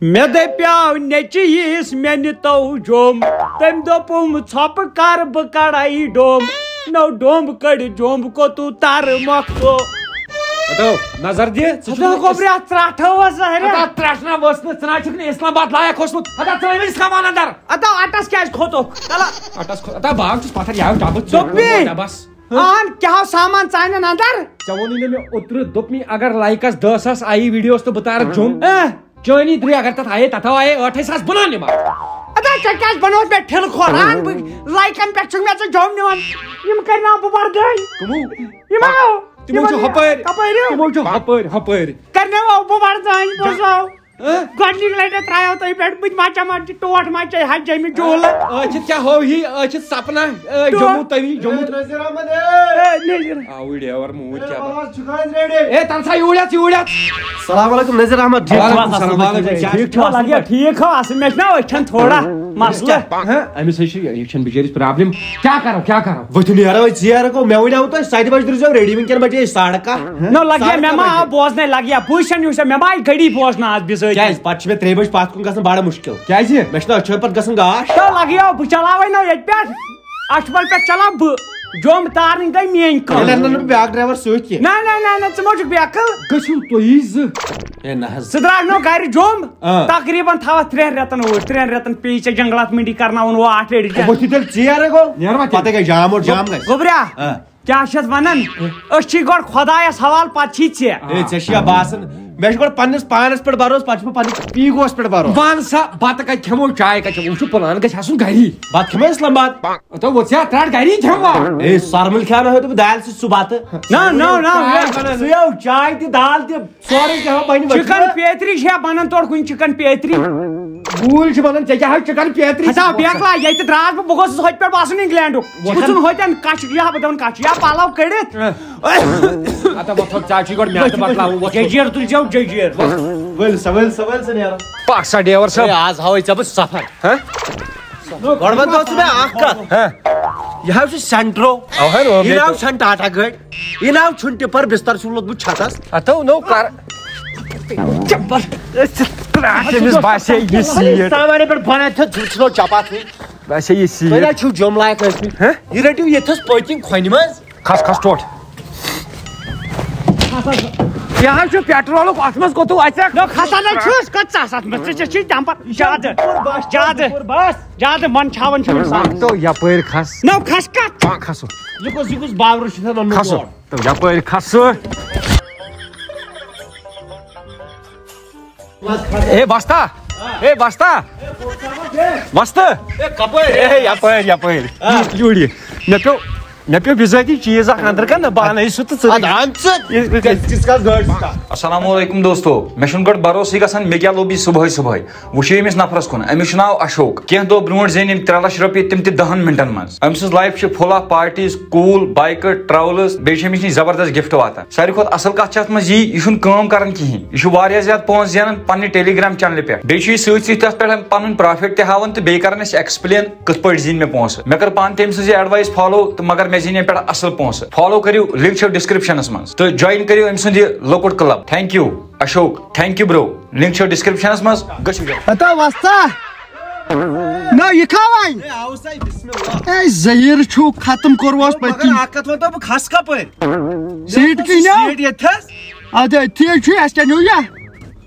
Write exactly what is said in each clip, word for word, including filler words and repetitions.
مےٚ دَپیٛاو نیٚچِوِس مےٚ نِتو جوٚم، تٔمۍ دوٚپُم، "ژھۄپہٕ کر بہٕ کڑے ڈوٚم، نو ڈوٚمب کٔڑ جوٚمب کوٚتُو تر مۄکھتو۔" ہتو، نظر دِ، ژٕ چھُکھ ہتو نہٕ گوٚبریا، ژرٛٹھ ٲس زہریا۔ ہتا ترٛٹھ نہ ؤژھ نہٕ، ژٕ نہ چھُکھ نہٕ اسلام آباد لایق اوسمُت۔ ہتا ژٕ ٲمِس کھاوان اندر۔ ہتا اٹس کیٛازِ کھوٚتُکھ؟ تلہ۔ اٹس کھوٚت، ہتا بہٕ چھُس پتھر یاو ڈبہٕ ژوٚپ مے۔ ڈبس۔ اہن کیٛاہ سامان ژانن اندر؟ ژےٚ ووٚنُے نہٕ مےٚ اوترٕ، دوٚپ مےٚ اگر لایکس دہ ساس آیی ویڈیوس تہٕ بہٕ تارکھ جوٚم۔ اہ۔ چٲنی درٕے اگر تتھ آیے، تتھ آیے ٲٹھے ساس بناو نِمہٕ۔ ادا ژےٚ کیٛازِ بنووُتھ مےٚ ٹھِلہٕ کھۄر؟ اہن بہٕ لایکن پٮ۪ٹھ چھُکھ مےٚ ژٕ جوٚم نِوان۔ یِم کرناو بہٕ بردٲے۔ کٕمو؟ یِمو۔ تِمو چھُ ہپٲرۍ۔ کپٲرۍ؟ تِمو چھُ ہپٲرۍ، ہپٲرۍ۔ کرناو بہٕ بردٲے، بوزو۔ ہہ؟ گۄڈٕنِکۍ لٹہِ ترٛایو تۄہہِ پٮ۪ٹھ، بہٕ تہِ ما چمہٕ، ٹوٹھ ما چے، حج جمہِ جوٗلہٕ۔ ٲچھِتھ کیٛاہ ہوو ہی؟ ٲچھِتھ سپنا، اے، ٹوٹھ۔ جموں تٔری، جموں۔ اے، نظیر احمد، اے۔ اے، نظیر۔ آوٕڑ یور موٗد اے، کیٛاہ بہٕ بناو؟ حظ چھُکھ حظ ready؟ اے، تَلہٕ سا یوٗرۍ یَژ، یوٗرۍ یَژ۔ السلام علیکم نظیر احمد، ٹھیٖک چھُو؟ وعلیکم السلام، وعلیکم السلام۔ ٹھیٖک چھُو؟ ٹھیٖک چھُو؟ اَصٕل مےٚ چھُنہ أچھَن تھوڑا مسلہٕ۔ ہہ؟ أمِس ہے چھِ، یہِ چھَنہٕ بِچٲرِس problem۔ کیٛاہ کَرو، کیٛاہ کَرو؟ وۄنۍ تہِ نیرو أسۍ ژیر گوٚو، مےٚ وَنیو تۄہہِ سَتہِ بَجہِ روٗزیو ready، وٕنکٮ۪ن بَجے أسۍ ساڑٕ کاہ۔ نہ، لگیا، ساڑٕ مےٚ کاہ ما بَجے۔ آو بوزنے، لگیا۔ بہٕ چھُس نہٕ یُس مےٚ ما آیہِ گٔڑی بوزنہٕ آز بِزٲتی۔ کیٛازِ؟ پَتہٕ چھِ مےٚ ترٛیٚیہِ بَجہِ پَتھ کُن گژھُن بَڑٕ مُشکِل۔ کیٛازِ؟ مےٚ چھُنہ أچھَن پَتہٕ گژھُن گاش۔ تہٕ لگیو، بہٕ چلاوَے نہ ییٚتہِ پٮ۪ٹھ۔ اَچھٕ بَل پٮ۪ٹھ چلاو بہٕ۔ جوٚم تارٕنۍ گٔے میٛٲنۍ کٲم۔ تیٚلہِ اَنہٕ نہٕ بہٕ بیٛاکھ driver سۭتۍ کینٛہہ۔ نہ، نہ، نہ، نہ، ژٕ ما چھُکھ بیقل؟ گٔژھِو تُہی زٕ۔ ہے نہ حظ۔ ژٕ درٛاکھ نہ گرِ جوٚم، آ۔ تقریباً تھاوَتھ ترٛٮ۪ن رٮ۪تَن اوٗرۍ، ترٛٮ۪ن رٮ۪تَن پیٚیہِ ژےٚ جنٛگلات منڈی کرناوُن وۄنۍ اَتھ رٔٹِتھ۔ وۄنۍ چھُ تیٚلہِ ژیر ہے گوٚو۔ نیر وۄنۍ تیٚلہِ۔ پَتہٕ گٔے جام اور جام گژھِ۔ گوٚبریا، آ۔ کیٛاہ چھِ اَتھ وَنان؟ أسۍ چھِ گۄڈٕ خۄدایَس حوالہٕ، پَتہٕ چھی ژےٚ۔ ہے، ژےٚ چھُیا باسان، مےٚ چھُ گۄڈٕ پنٛنِس پانَس پٮ۪ٹھ بھروسہٕ، پَتہٕ چھُ مےٚ پنٛنِس ego-وَس پٮ۪ٹھ بھروسہٕ۔ وَن سا، بَتہٕ کَتہِ کھٮ۪مو، چاے کَتہِ چٮ۪مو؟ وٕچھ، plan گژھِ آسُن گَری۔ بَتہٕ کھٮ۪مو اِسلام آباد۔ تہٕ وۄتھ ژےٚ ترٛٹھ گَری کھٮ۪مو۔ ہے، سۄرمٕلۍ کھٮ۪نہٕ ہیوٚتُم دالہِ سۭتۍ سُہ بَتہٕ۔ نہ، نہ، نہ، چاے نہ۔ بَناوو۔ سُہ یو چاے تہِ، دال تہِ، سورُے کینٛہہ بَنہِ وۄتھِ۔ Chicken پیتری چھےٚ بَنان تورٕ کُنہِ chicken پیتری؟ گوٗلۍ چھِ وَنان، ژےٚ کیٛاہ ہاو chicken پیتری؟ ہتا بیکلا، ییٚتہِ درٛاس بہٕ، بہٕ گوٚژھُس ہوٚتہِ پٮ۪ٹھ باسُن England-ُک۔ ژٕ وۄتھان۔ چھُکھ ژھُن ہوٚتٮ۪ن کَچھ، یا بہٕ دَپَن کَچھ، یا پَلَو کٔڑِتھ۔ ہتا وۄتھ، وۄتھ، ژےٚ چھُے گۄڈٕ میادٕ بَتلاوُن، وۄتھ۔ جٔجیٖر تُلۍ زیو، جٔجیٖر۔ ؤلۍ سا، ؤلۍ سا، ؤلۍ سا نیرو۔ پَکھ سا driver صٲب۔ ہے، آز ہاوَے ژےٚ بہٕ سفر۔ ہہ؟ گۄڈٕ وَن تہٕ ژٕ مےٚ اَکھ کَتھ۔ ہہ؟ یہِ حظ چھُ Santro۔ اَوٕ حظ، اَوٕ یہِ نہ حظ چھَنہٕ ٹاٹا گٲڑۍ۔ یہِ نہ حظ چھُنہٕ ٹِپر، بِستَر چھُ لوٚگمُت چھَتَس۔ ہتو نو کر۔ جبر۔ أسۍ چھِ ترٛٹھ، أمِس باسے یہِ seat۔ ساوارِ پٮ۪ٹھ بَنان تہٕ ژٕ ژھٕنو چپاتھٕے۔ باسے یہِ seat۔ تُہۍ حظ چھِو جوٚم لایق ٲسمٕتۍ۔ ہہ؟ یہِ رٔٹِو ییٚتھَس پٔتۍ کِنۍ کھۄنہِ منٛز۔ کھس، کھس ٹوٹھ۔ یہِ حظ چھُ petrol-ُک، اَتھ منٛز کوٚت وَسٮ۪کھ؟ نہ، کھسان حظ چھُس، کَتھ ژَس اَتھ منٛز؟ ژےٚ، ژےٚ چھُے تَمہِ پَتہٕ زیادٕ، زیادٕ، زیادٕ منٛدچھاوان چھُ اِنسان۔ تو یَپٲرۍ کھس۔ نہ، کھس کَتھ؟ کھسو۔ یہِ کُس، یہِ کُس باورٕ چھُ تھاوان نوٚو کھسو۔ بورڈ؟ تو یَپٲرۍ کھس ژٕ۔ اے وۄستا، اے وۄستا، وۄستہٕ۔ اے کپٲرۍ؟ اے یپٲرۍ، یپٲرۍ۔ آ۔ یوٗرۍ، یوٗرۍ۔ مےٚ پیوٚو، مےٚ پیوٚو بِذٲتی چیٖز اکھ أنٛدرٕ کَنہِ، بہٕ اَنَے سُہ تہٕ ژٕ اَدٕ رٔٹۍ۔ اَن ژٕ۔ یہِ، یہِ، یہِ۔ کیٛازِ، تِژھ کَتھ گٲڑۍ چھِ کانٛہہ؟ السلام علیکم دوستو، مےٚ چھُنہٕ گۄڈٕ بھروسٕے گژھان مےٚ کیٛاہ لوٚب یہِ صُبحٲے صُبحٲے۔ وٕچھِو ییٚمِس نفرَس کُن، أمِس چھُ ناو اشوک۔ کینٛہہ دۄہ برونٛٹھ زینۍ أمۍ ترٛےٚ لَچھ رۄپیہِ تِم تہِ دَہَن مِنٹَن منٛز۔ أمۍ سٕنٛز life چھِ full of parties، cool، bike، travels، بیٚیہِ چھِ أمِس نِش زبردست gift واتان۔ ساروی کھۄتہٕ اصل کتھ چھِ اتھ منٛز یی، یہِ چھُنہٕ کٲم کران کِہینۍ، یہِ چھُ واریاہ زیادٕ پونٛسہٕ زینان پننہِ Telegram channel پٮ۪ٹھ، بیٚیہِ چھُ یہِ سۭتۍ سۭتۍ تتھ پٮ۪ٹھ پنُن profit تہِ ہاوان تہٕ بیٚیہِ کران اسہِ explain کِتھ پٲٹھۍ زیٖنۍ مےٚ پونٛسہٕ۔ مےٚ کٔر پانہٕ تہِ أمۍ سٕنٛز یہِ advice follow تہٕ مگر مےٚ زیٖنۍ امہِ پٮ۪ٹھ اصل پونٛسہٕ۔ Follow کٔرِو، link چھو description منٛز تہٕ join کٔرِو أمۍ سُنٛد یہِ لۄکُٹ club۔ Thank you Ashok, thank you bro، link چھو description منٛز، گٔژھِو join۔ ہتا وۄستا۔ نہ، یہِ کھاوان۔ اے، آو سا، بسم اللہ۔ اے، زہیٖر چھُ ختم کوٚروس مگر پٔتۍ کِنۍ۔ اکھ کتھ ونتو بہٕ، کھس کپٲرۍ؟ سیٖٹ کِنۍ آو۔ سیٖٹ ییٚتہِ تھس۔ ادٕ أتھی ہے چھُ، اَسہِ کیٛاہ نیوٗ یہِ؟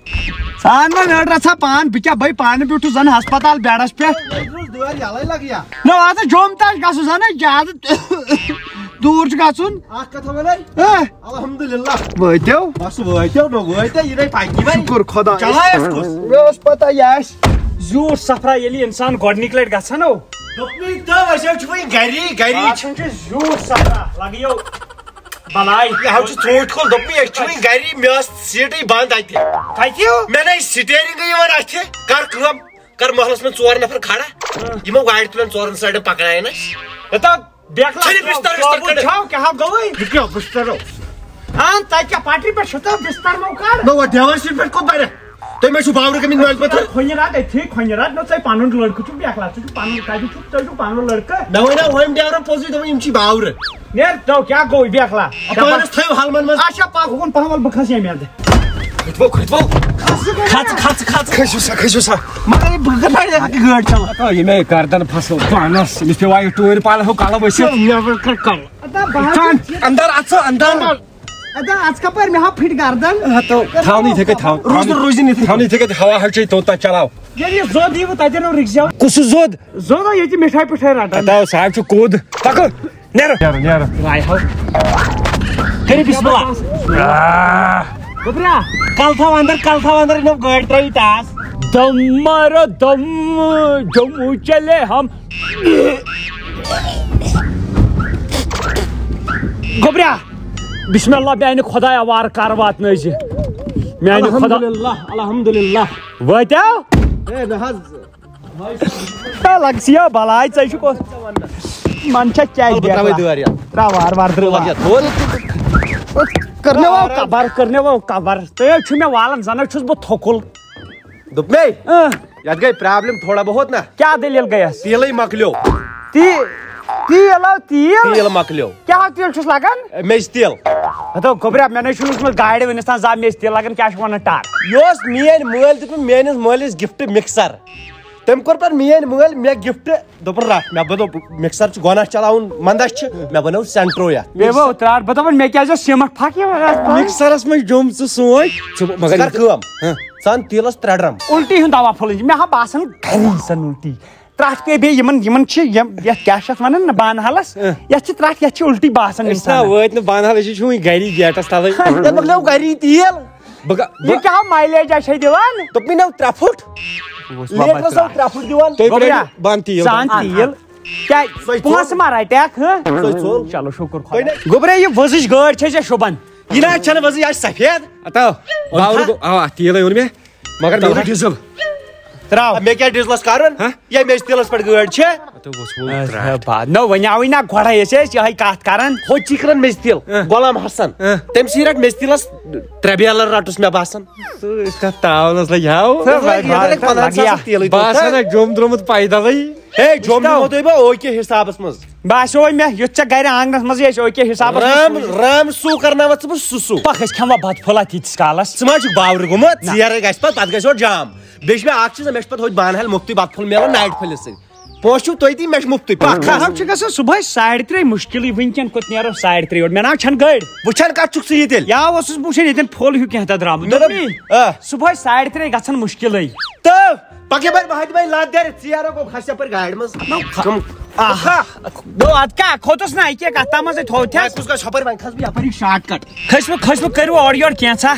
ژٕ اَن وۄنۍ مےٚ رژھا پان، بہٕ کیٛاہ، بہٕ پانہٕ بیوٗٹھُس زن ہسپتال بیڈس پٮ۪ٹھ۔ ییٚتہِ روٗز دٲرۍ یَلَے لگیا۔ نہ، اَتھ جوٚم تہِ آسہِ گژھُن زن، زیادٕ دوٗر چھُ گژھُن۔ اکھ کتھ ونے۔ اے۔ الحمدللہ۔ وٲتِو۔ بس وٲتِو، نہ وٲتِو، یہِ نے پکی وۄنۍ۔ شُکُر خۄدایَس۔ چلایس کُس؟ مےٚ ٲس پتہ یہِ آسہِ۔ زیوٗٹھ سفرا ییٚلہِ اِنسان گۄڈٕنِکۍ لٹہِ گژھان ہو۔ دوٚپمَے تہٕ، أسۍ حظ چھِ وۄنۍ گری، گری۔ آسان چھُ زیوٗٹھ سفرا، لگیو بلاے۔ یہِ حظ چھُ ژوٗنٛٹھۍ کُل، دوٚپمَے أسۍ چھِ وۄنۍ گری، مےٚ ٲس سیٖٹٕے بنٛد اَتہِ۔ کتہِ ہو؟ مےٚ نے steering یِوان اَتھِ، کر کٲم۔ کر محلس منٛز ژور نفر کھڑا، ہاں۔ یِمو گاڑِ تُلن ژورن سایڈن پکناین أسۍ۔ ہتا، بیکلا، ژھٕنہِ بستر وستر صابن کٔڑِتھ۔ چھاو، کیٛاہ ہا گوٚوٕے؟ یہِ کیٛاہ بستر اوس؟ اہن، تتہِ کیٛاہ پٹرِ پٮ۪ٹھ چھُ تہٕ بستر مو کڑ۔ نہ، وۄنۍ دیوار سۭتۍ پٮ۪ٹھ کوٚت برِ؟ تُہۍ مےٚ چھُو باورٕ گٔمٕتۍ مٲلۍ پٲٹھۍ؟ کھۄنہِ راتھ أتھی، کھۄنہِ راتھ، نہ، ژےٚ پنُن لڑکہٕ چھُکھ بیکلا، ژٕ چھُکھ پنُن، تۄہہِ چھُکھ، تۄہہِ چھُکھ پنُن لڑکہٕ۔ مےٚ وَنیو ہُمۍ ڈرایورن پوٚزُے، دوٚپُن، یِم چھِ باورٕ۔ نیر، تو کیٛاہ گوٚو بیکلا؟ پانس تھٲیِو حلمن منٛز۔ اچھا، پکھ ہُکُن پہم، وَلہٕ بہٕ کھسہٕ ییٚمہِ اندٕ۔ کھٔتۍ وو، کھٔتۍ وو۔ کھژ، کھژ، کھژ۔ کھٔسِو سا، کھٔسِو سا۔ مگر یہِ بہٕ کِتھ پٲٹھۍ ہٮ۪کہٕ گٲڑۍ چلاوٕنۍ؟ ہتو، ییٚمہِ گردن پھسو پانس، أمِس پیٚو وۄنۍ ٹوٗرۍ پالس ہُہ کلہٕ ؤسِتھ۔ نٮ۪بر کر کلہٕ۔ ادا بہٕ حظ چھُس اندر اژ، اندر۔ ادا اژ کپٲرۍ؟ مےٚ ہا پھٕٹۍ گردن۔ ہتو، تھاونہٕ یِتھے کٔنۍ تھاو۔ روٗزِن، روٗزِن یِتھے کٔنۍ۔ تھاونہٕ یِتھے کٔنۍ، ہوا حظ چھے توٚت تام چلاو۔ ییٚلہِ یہِ زوٚد یی، بہٕ تتٮ۪ن رُکۍ زیو۔ کُس زوٚد؟ زوٚد ہا ییٚتہِ مِٹھٲے پِٹھٲے رٹان۔ ہتو، صاحب چھُ کوٚد۔ پکو۔ نیرو، نیرو، نیرو۔ راے ہاو۔ کٔرِو بسم اللہ۔ آہ۔ گوٚبریا، کل تھاو اندر، کل تھاو اندر، یِمو گٲڑۍ ترٲوِو ٹاس۔ دم مارو دم، جموں چلے ہم۔ گوٚبریا، بسم اللہ، میانہِ خدایا وارٕ کر واتنٲوزِ۔ میانہِ خدا۔ الحمدللہ، الحمدللہ۔ وٲتیو؟ ہے، نہ حظ۔ ہے، لگسیا بلاے، ژےٚ چھُکھ اوس-، من چھا کیٛازِ بہٕ ترٛاوَے بیکار؟ دٲر یَتھ۔ ترٛاو وار وار، درٛٲو وار۔ یَتھ دٲر۔ کٔرنٲوو کبر، کٔرنٲوو کبر۔ تُہۍ حظ چھِو مےٚ والان، زَن حظ چھُس بہٕ تھوٚکُل۔ دوٚپ مے، اۭں۔ یَتھ گٔے problem تھوڑا بہت نا۔ کیٛاہ دٔلیٖل گٔیَس؟ تیٖلٕے مۄکلیو۔ تی-، تیٖل ہا تیٖل؟ تیٖل مۄکلیو۔ کیٛاہ ہا تیٖل چھُس لگان؟ میٚژِ تیٖل۔ ہتو گوٚبریا، مےٚ نَے چھُنہٕ وُچھمُت گاڑِ وٕنِس تام زانٛہہ میٚژِ تیٖل لگان، کیٛاہ چھُ وَنان ٹَر؟ یہِ اوس میٛٲنۍ مٲلۍ دیُتمُت میٛٲنِس مٲلِس gift mixer۔ تٔمۍ کوٚر پتہٕ میٲنۍ مٲلۍ مےٚ gift، دوٚپُن، "رٹھ۔" مےٚ بہٕ دوٚپ، "mixer چھُ گۄناہ چلاوُن، منٛدَچھ چھِ۔" مےٚ بنٲو Santro یتھ۔ بیٚیہِ گوٚو ترٛٹھ، بہٕ دپان، مےٚ کیٛازِ اوس سیٖمٹ پھکھ یِوان اتھ منٛز؟ Mixerس منٛز جوٚم ژٕ سونچ۔ ژٕ مگر ژٕ کر کٲم۔ ہاں۔ ژٕ ان تیٖلس ترٛےٚ ڈرم۔ الٹی ہُنٛد دوا پھوٚلٕنۍ چھِ، مےٚ ہا باسان گری زن الٹی۔ ترٛٹھ پیٚیہِ بیٚیہِ یِمن، یِمن چھِ یِم، یتھ کیٛاہ چھِ اتھ ونان، بانہالس؟ ہاں۔ یتھ چھِ ترٛٹھ، یتھ چھِ الٹی باسان أسۍ نا انسانس۔ وٲتۍ نہٕ بانہال، أسۍ چھِ وُنہِ گری گیٹس تلٕے۔ ہاں، تیٚلہِ مۄکلیو گری تیٖل۔ بہٕ گا-، یہِ بہٕ کیٛاہ mileage چھے دِوان؟ دوٚپمَے نہ، ترٛےٚ فُٹ۔ اوس لیٹرَس بَبَر آو ترٛٹھ۔ ترٛےٚ فُٹ دِوان۔ تُہۍ گوٚبرا، پرٛٲرِو بنٛد تیٖل۔ ژٕ اَن تیٖل۔ کیٛاہ، سۄے ژوٚل۔ پونٛسہٕ ما رَٹہِ اَکھ، ہہ؟ سۄے ژوٚل۔ چلو، شُکُر تۄہہِ خۄدایَس۔ نہ گوٚبرا، یہِ وٕزٕج گٲڑۍ چھے ژےٚ شوٗبان؟ یہِ نہ حظ چھَنہٕ وٕزٕج، یہِ آسہِ سفید۔ ہتو، باورٕ گوٚو، اوا، تیٖلٕے اوٚن مےٚ۔ مگر مےٚ تَوے۔ اوٚن ڈِزٕل۔ ترٛاو۔ مےٚ کیٛاہ ڈِزلَس کَرُن؟ ہہ؟ یہِ میٚژِ تیٖلَس پٮ۪ٹھ گٲڑۍ چھِ۔ تہٕ وۄتھ ووٚتھ اَدٕ ترٛٹھ۔ با-، نہ، وۄنۍ آوٕے نہ گۄڈَے، أسۍ ٲسۍ یِہوٚے کَتھ کَران۔ ہُتہِ چھِ کٕنان میٚژِ تیٖل، اہ۔ غلام حسن۔ اہ۔ تٔمۍ سٕے رَٹ میٚژِ تیٖلَس ترٛےٚ بیلَر رَٹُس مےٚ باسان۔ ژٕ ٲسۍ کَتھ تاونَس لَگہِ ہاو۔ ژٕ لَگہِ ہا پنٛداہ ساس تیٖلٕے توٚت باسان تہٕ۔ ہا جوٚم درٛامُت پیدَلٕے۔ ہے، جوٚم وٕچھتو۔ دِمو تۄہہِ بہٕ اوکے حِسابَس منٛز۔ باسیو وۄنۍ مےٚ، یُتھ ژےٚ گَرِ آنٛگنَس منٛزٕے ٲسۍ اوکے حِسابَس منٛز رام، سوٗزِتھ۔ رام سوٗ کَرناوَتھ ژٕ بہٕ سُہ سُہ۔ پَکھ، أسۍ کھٮ۪موا بَتہٕ پھوٚلہ تیٖتِس کالَس؟ ژٕ ما چھُکھ باورٕ گوٚمُت؟ نہ۔ ژیر گژھِ پَتہٕ، پَتہٕ گژھِ اورٕ جام۔ بیٚیہِ چھُ مےٚ اکھ چیٖز، مےٚ چھُ پتہٕ ہوٚتہِ بانہال مُفتٕے بتہٕ پھوٚل میلان نایٹ پھٔلِس سۭتۍ۔ پونٛسہٕ چھُو تۄہہِ دِنۍ، مےٚ چھُ مُفتٕے۔ پکھ کھا۔ ہم چھُ گژھان صبحٲے ساڑِ ترٛےٚ مُشکِلٕے، وٕنکٮ۪ن کوٚت نیرو ساڑِ ترٛےٚ یورٕ؟ مےٚ نہ حظ چھَنہٕ گٲڑۍ۔ وٕچھان کَتھ چھُکھ ژٕ ییٚتٮ۪ن؟ یا اوسُس بہٕ وٕچھان ییٚتٮ۪ن پھوٚل ہیوٗ کینٛہہ تَتھ درٛامُت۔ مےٚ دوٚپ، دوٚپمَے، آ۔ صبحٲے ساڑِ ترٛےٚ گژھان مُشکِلٕے۔ تہٕ پَکھ یَپٲرۍ بہٕ ہَتہِ وۄنۍ لَتھ دَرِ ژیر گوٚو کھَس یَپٲرۍ گاڑِ منٛز۔ نو، کھَ-، کٕم؟ آہا۔ کھَ۔ نو، اَدٕ کیٛاہ کھوٚتُس نہ، یہِ کیٛاہ کَتھ تام منٛزٕے تھوٚو تھٮ۪س؟ وۄنۍ کُس گژھِ ہُپٲرۍ، وۄنۍ کھَس بہٕ یَپٲری shortcut۔ کھٔسۍ وۄنۍ، کھٔسۍ وۄنۍ، کٔرِو اورٕ یورٕ کینٛژھا۔